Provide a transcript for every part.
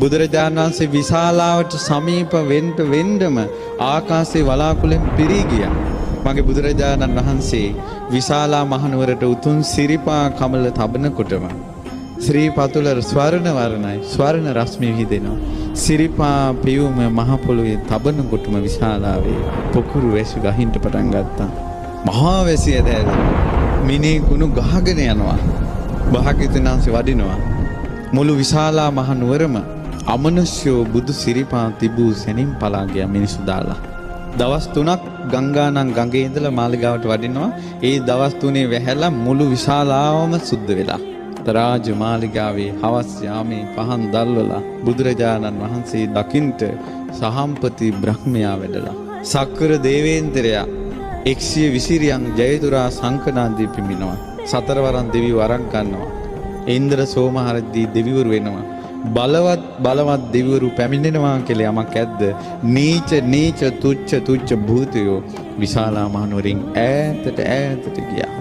බුදුරජාණන් වහන්සේ විශාලාවට සමීප වෙන්න වෙන්නම ආකාශයේ වලාකුළෙන් පිරී ගියා. මගේ බුදුරජාණන් වහන්සේ විශාලා මහනුවරට උතුම් සිරිපා කමල තබනකොටම ශ්‍රී පතුල ස්වර්ණ වර්ණයි, ස්වර්ණ රශ්මි විහිදෙනවා. සිරිපා පියුම මහ පොළොවේ තබනකොටම විශාලාවේ පොකුරු වැසි ගහින්න පටන් ගත්තා. මහා වැසි ඇදහැරෙනවා. මිනී කුණු ගහගෙන යනවා. භාග්‍යවතුන් වහන්සේ වඩිනවා. මුළු විශාලා මහ නුවරම අමනුෂ්‍යෝ බුදු සිරිපා තිබූ සැනින් පලා ගියා මිනිස්සු දාලා. දවස් 3ක් ගංගානම් ගඟේ ඉඳලා මාලිගාවට වඩිනවා. ඒ දවස් 3 වැහැලා මුළු විශාලාවම සුද්ධ වෙලා. රාජ මාලිගාවේ හවස් යාමේ පහන් දැල්වලා බුදුරජාණන් වහන්සේ දකින්ට සහම්පති බ්‍රහ්මයා වැඩලා. සක්කර දේවේන්ද්‍රයා 120 රියන් ජයතුරා සංකනාදී පිමිනවා. සතරවරන් දෙවියෝ අරන් ගන්නවා. ඉන්ද්‍ර සෝමහරදී දෙවිවරු වෙනවා. බලවත් බලවත් දෙවිවරු පැමිණෙනවා කියලා යමක් ඇද්ද? නීච නීච තුච්ච තුච්ච භූතයෝ විශාලා මහනුවරින් ඈතට ඈතට ගියා.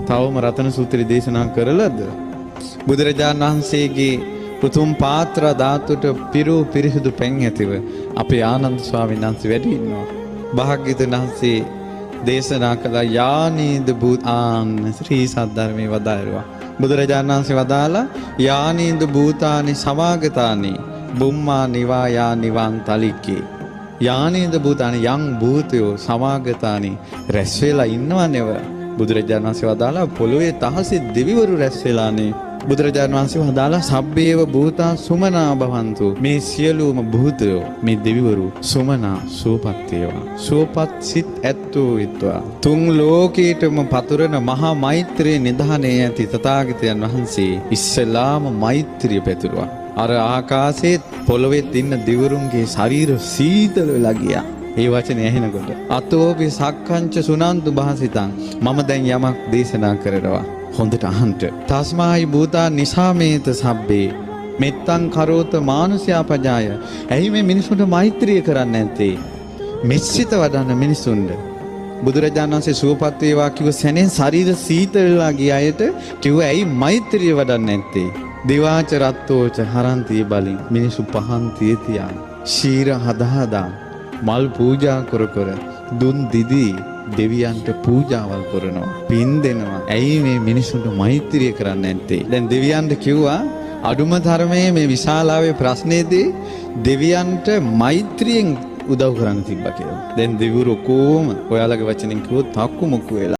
තවම රතන සූත්‍රය දේශනා කරලද බුදුරජාණන් වහන්සේගේ උතුම් පාත්‍ර ධාතුවට පිරු පිරිසුදු පෙන් ඇතිව අපේ ආනන්ද ස්වාමීන් වහන්සේ වැඩ ඉන්නවා. භාග්‍යවතුන් වහන්සේ දේශනා කළ යානීද භූතාන් ශ්‍රී සද්ධර්මයේ වදාරුවා. බුදුරජාණන් වහන්සේ වදාලා යානීද භූතානි සමාගතානි බුම්මා නිවායා නිවන් තලිකේ. යානීද භූතානි යං භූතයෝ සමාගතානි රැස් වෙලා ඉන්නවා නෙව. බුදුරජාණන් වහන්සේ වදාලා පොළොවේ තහසේ දෙවිවරු රැස් වෙලානේ. බුදුරජාණන් වහන්සේ වදාලා සබ්බේව භූතා සුමනා භවන්තු. මේ සියලුම භූතයෝ මේ දෙවිවරු සුමනා සුවපත් වේවා. සුවපත් සිත් ඇත්තෝ විත්වා. තුන් ලෝකයටම පතුරන මහා මෛත්‍රී නිධානයේ ඇති තථාගතයන් වහන්සේ ඉස්සලාම මෛත්‍රිය පැතුරුවා. අර ආකාශයේත් පොළොවේත් ඉන්න දෙවිවරුන්ගේ ශරීර සීතල වෙලා ගියා. ඒ වචනේ ඇහෙනකොට අතෝපි සක්කංච සුනන්තු භාසිතං, මම දැන් යමක් දේශනා කරනවා හොඳට අහන්න. තස්මාහි භූතා නිසාමේත සබ්බේ මෙත්තං කරෝත මානුෂයා පජාය. ඇයි මේ මිනිසුන්ට මෛත්‍රිය කරන්නේ නැත්තේ? මෙස්සිත වඩන්න මිනිසුන්ට. බුදුරජාණන් වහන්සේ සුවපත් වේවා කිව්ව සැනෙන් ශරීර සීතල වෙලා ගිය අයට කිව්ව ඇයි මෛත්‍රිය වඩන්නේ නැත්තේ? දිවාච රත්තෝච හරන්ති බලින් මිනිසු පහන් තිය තියා ශීර හදා හදා මල් පූජා කර කර දුන් දිදී දෙවියන්ට පූජාවල් කරනවා, පින් දෙනවා. ඇයි මේ මිනිසුන්ට මෛත්‍රිය කරන්නේ නැත්තේ? දැන් දෙවියන්ට කිව්වා අඩුම තරමේ මේ විශාලාවේ ප්‍රශ්නේදී දෙවියන්ට මෛත්‍රියෙන් උදව් කරන්න තිබ්බා කියලා. දැන් දෙවිවරු ඔක්කොම ඔයාලගේ වචනෙන් කිව්වොත් තක්කු මුක්කු වෙලා.